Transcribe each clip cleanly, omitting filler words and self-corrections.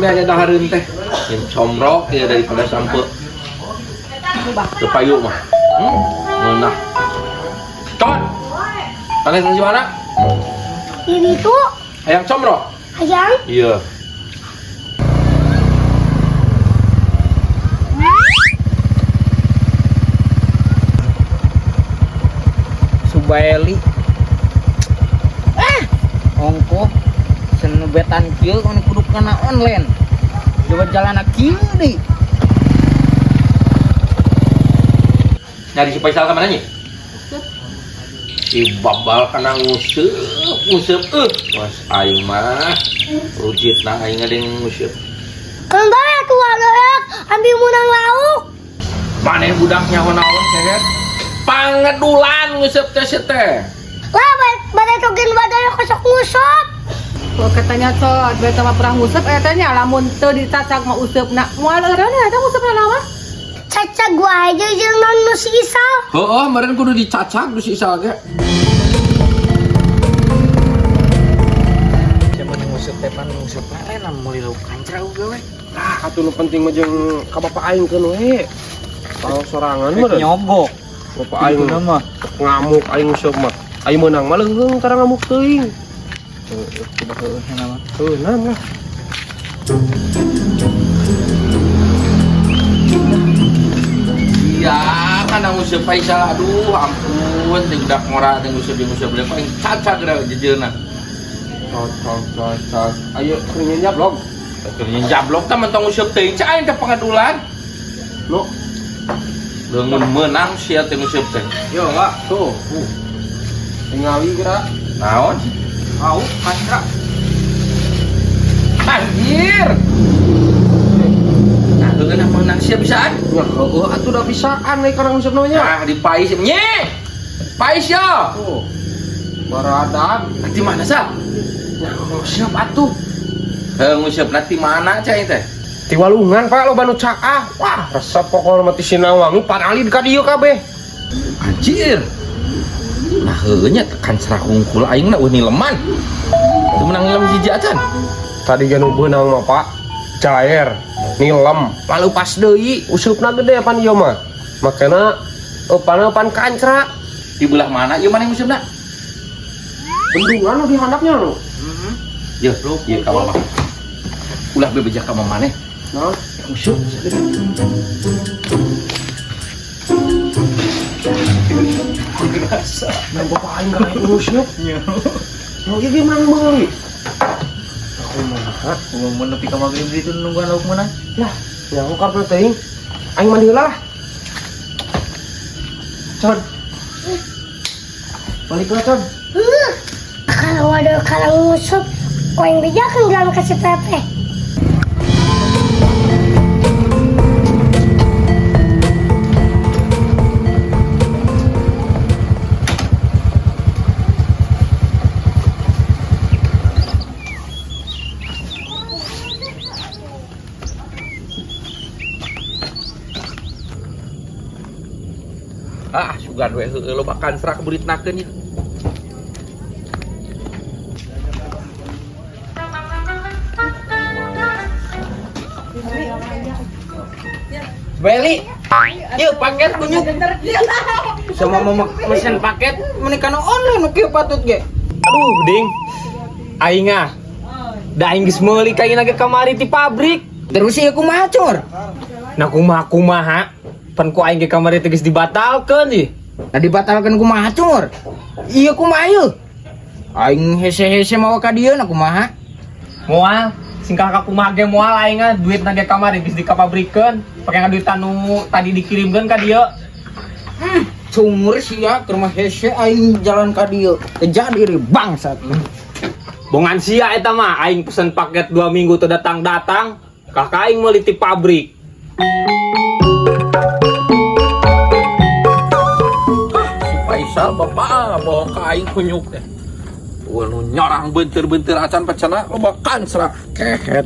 Sampai aya dahareun teh. Yang comro ya daripada sampe teu payu mah. Ngeunah. Con. Tanah di mana? Ini tuh Hayang comro. Hayang. Iya. Subaeli. Ah, ongkoh senebetan kieu kan kudu kana online. Coba jalan kieu deui. Nyari si Faisal kemana nih? Si babal kana nguseup, nguseup was aing mah rujitna aing ada yang nguseup. Kembali tuh ada ambil munang lauk. Maneh budak nyaho naon kehet? Pangedulan nguseup teh si teh. Lah badai togen badai kosok ngusop. Kalau katanya so, beta mah pernah ngusep, eta nya lamun teu dicacag mah usepna. Moal eureun eta ngusepna naon? Caca gua aja jeung non nu si Isal. Heeh, meureun kudu dicacag ku si Isal ge. Zaman nguseup teh pan nguseup lain meuli lauk kancra uga we. Ah, atuh nu penting mah jeung ka bapak aing keun we. Kalau sorangan mah Nyogok. Bapak aing Itu mah. ngamuk aing nguseup mah. Aing meunang mah leuheung tara ngamuk teuing. Heueuh, kudu heueuh mah. Heueuh lah. Iya, kana nguseup Faisal aduh ampun teh budak ngora teh nguseup jeung nguseup deui aing cacag geura jejeuna. Cot cot cot cot. Ayo keur nyablog. Keur nyablok teh mentong nguseup teuing cai aing teh pangedulan. Nu Leungeun meunang sia teh nguseup teh. yo Pak, tuh. Tingali geura. Naon? Au, kancra. Anjir. Nah, leungeun meunang sia bisaan. Ya heueuh atuh da bisaan we kana nguseup namanya. Nah, di pais nye. Pais ya. Tuh. Baradag. Nanti mana sah? Nah, nguseup atuh. Heuh nguseup nanti mana cai teh? Ti walungan Pak loba nu caah. Wah, resep pokokna mah ti Sinawangi panalid ka dieu kabeh. Anjir. Nah, heueuh nya tekan serah hungkul aing na eueuh nileman. Teu meunang nilem hiji acan. Tadi ge nu beunang mah Pak. Cair, nilem, lalu pas deui, usupna gede pan ieu mah. Makana eupan pan kancra. Di belah mana ieu mana nguseup-na? Bendungan nu di handapnya nu. Yeuh, ieu ka mama. Ulah bebeja ka mama maneh. Nah, Nguseup. nah bapak aing gak aya nguseup. Nu ieu ge mang meuli. Aku mah, Mun nepi ka magrib ditu nungguan lauk meunang. lah, yang karena teuing. Aing mandi heula lah. Con. Balik lah, Con. Kalau ada kalau ngusop, gua yang bejakan gelang kasih Pepe. Ah, sugan we heueuh loba kansra kebeuritnakeun ieu. Beli. Yuk paket kunyuk. Sama mau mesen paket meuni kana online nu kieu patut ge. Aduh, ding. Aing ah. Da aing geus meuli ka ayeuna ge kamari ti pabrik. Terus ieu kumaha cur? Nah kumaha kumaha? Pan ku aing ge kamari teh geus dibatalkeun ih. Nah dibatalkeun kumaha cur? Ieu kumaha ieu? Aing hese-hese mawa ka dieu na kumaha? Moal, singkah ka kumaha ge moal aing ah duitna ge kamari geus dikapabrikeun. Pake ngaduitan nu tadi dikirimkeun ka dieu. Cumur sia ke rumah hese aing jalan ka dieu. Teu jadi ri bangsat. Bongan sia eta mah aing pesen paket 2 minggu teu datang-datang. Kakak aing meuli ti pabrik. Si Faisal bapak bohong ka aing kunyuk teh. Wah, nu nyorang bentir-bentir acan pecana loba kansra kehet.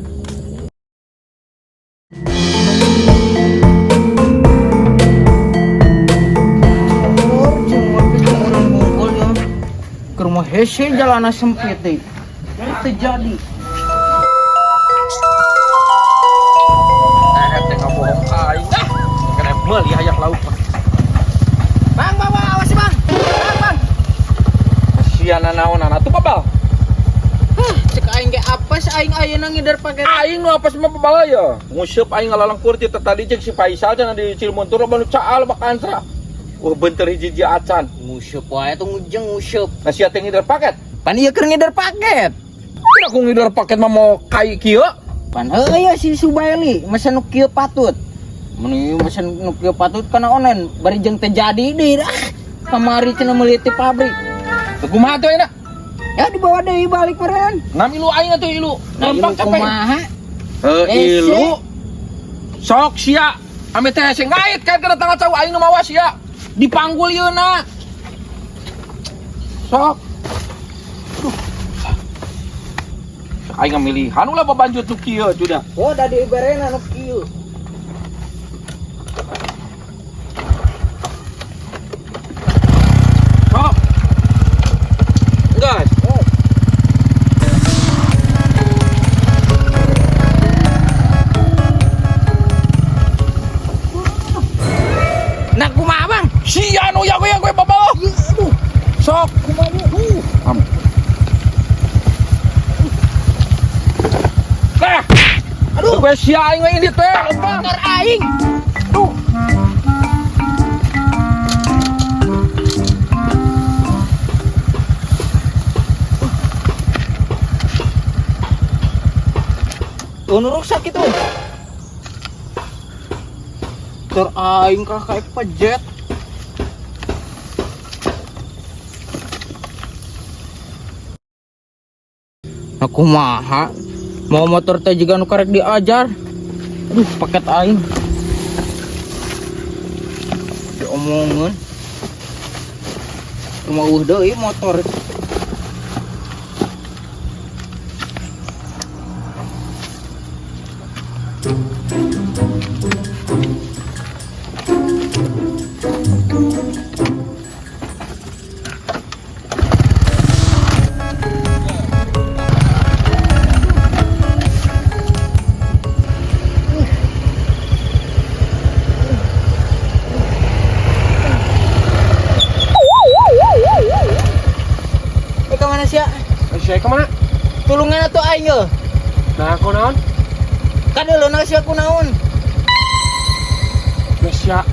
Cumur cumuran bungkul ya. Ke rumah hese jalana sempit deui. Teu jadi. ayeuna ngider paket. Aing nu apa mah pabala ya. Nguseup aing ngalalengkur ti tadi cek si Faisal cenah di Cilmuntur loba nu caal bak kancra. Wah benter hiji-hiji acan. Nguseup wae tuh ngujeng nguseup. Nah sia teh ngider paket. Pan ieu keur ngider paket. Kira aku ngider paket mah mau kai kieu. Pan heuh ya si Subaeli mesen nu kieu patut. Mun ieu mesen nu kieu patut kana online bari jeung teu jadi deui ah. Kamari cenah meuli ti pabrik. Teu kumaha tuh ayeuna? Ya dibawa deui balik meureun. Nam ilu aing atuh ilu. Nah, ilu Lempang capek. kumaha? Heuh Hese. ilu. Sok sia. Ame teh hese ngait kan kana tangga cau aing nu mawa sia. Dipanggul yeuna. Sok. Aduh. Sok aing ngamilihan ulah babanjut nu kieu atuh. Oh, da diberena nu kieu. Sok. Gas. Nah kumaha Bang? Sia nu ya gue babawa. Aduh, Sok. kumaha ieu? Am. Teh. Aduh, gue sia aing we ini teh. Lempang. Motor aing. Duh. Tuh nu rusak itu. Motor aing kalah kayak pejet. Nah kumaha? Mau motor teh juga nu karek diajar. Aduh, paket aing. Diomongeun. Cuma eueuh deui motor. Eh ka mana sia? Sia kemana? Tulungan atuh aing ye. Nah, aku naon? Kadeuleuna sia ku naon? Nah, sia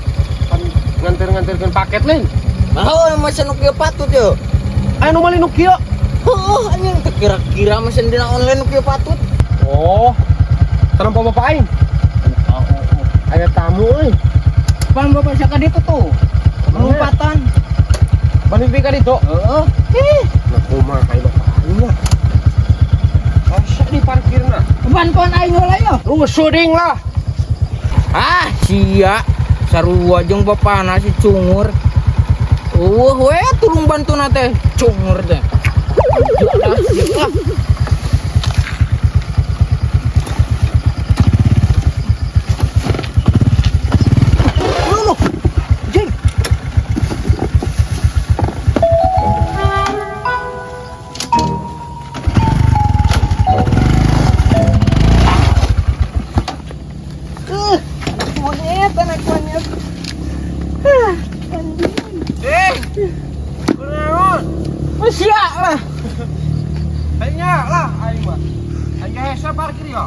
pan nganter-nganterkeun paket lain. Heuh, mesen nu kieu patut ye. Aya nu meuli nu kieu. Heuh, anjing teu kira-kira mesen dina online nu kieu patut. Oh. Terempo bapak aing. Aya tamu euy. Pan bapak sia ka ditu tuh. Lompatan. Balik ka ditu. Heeh. Ih, Nah, kumaha kayak bapak aing lah. Masa di parkirna? bantuan aing heula ye. Rusuh ding lah. Ah, sia. Sarua jeung bapana si cungur. Eueuh we tulung bantuna teh, cungur teh. Ah, sia. Lu, lu. Jing. Anak monyet, anak monyet. Ah, anjing. Eh. Kunaon? Sia lah. Aing lah aing mah. Aing hese parkir ya.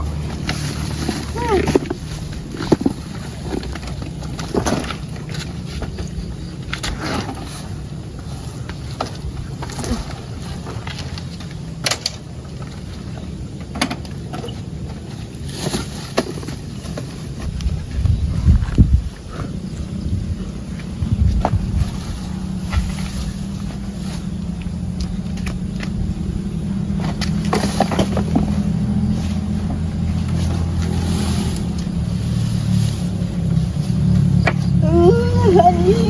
Anjing.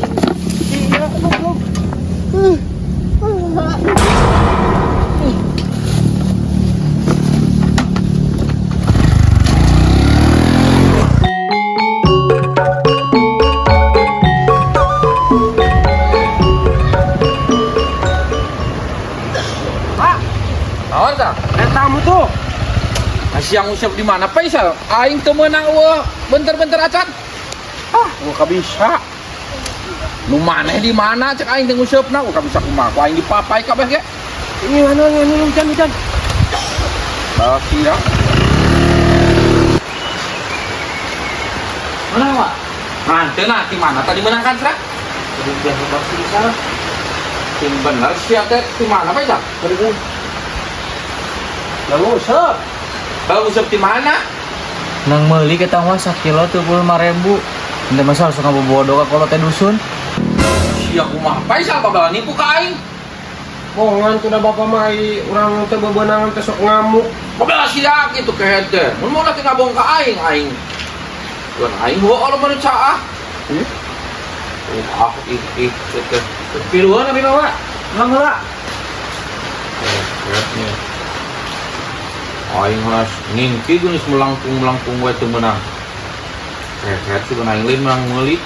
Sia, goblok. Ah. Pak, naon tah? Ada tamu tuh. Siang usap di mana Faisal? Aing teu meunang eueuh bentar-bentar acan. Ah, gua kabisa. Nu maneh di mana cek aing teh nguseupna, gua kabisa kumaha. Ku aing dipapai kabeh ge. Ini anu anu hujan hujan. Ah, sia. Mana, Pak? Nah, teu nah di mana tadi menang kancra? Biasa pasti salah. Sing bener sia teh di mana Faisal? Nang useup. Kalau useup di mana? Nang meuli kita mah sakilo 75.000. Ente masa langsung ngabobodo ka kolot teh dusun. Sia kumaha Faisal babala nipu ka aing. Bohongan tuh da bapak mah ai urang teh bebenangan teh sok ngamuk. Babala sia kitu kehed teh. Mun mau lagi ngabong ka aing aing. Tuan aing heueuh lamun caah. Oh, ah ih ih teh. Piluan abi mah, Pak. Emang heula. Kehed aing has ngingki geus melangkung-melangkung we teu meunang. Kehed sih aing lain menang meuli.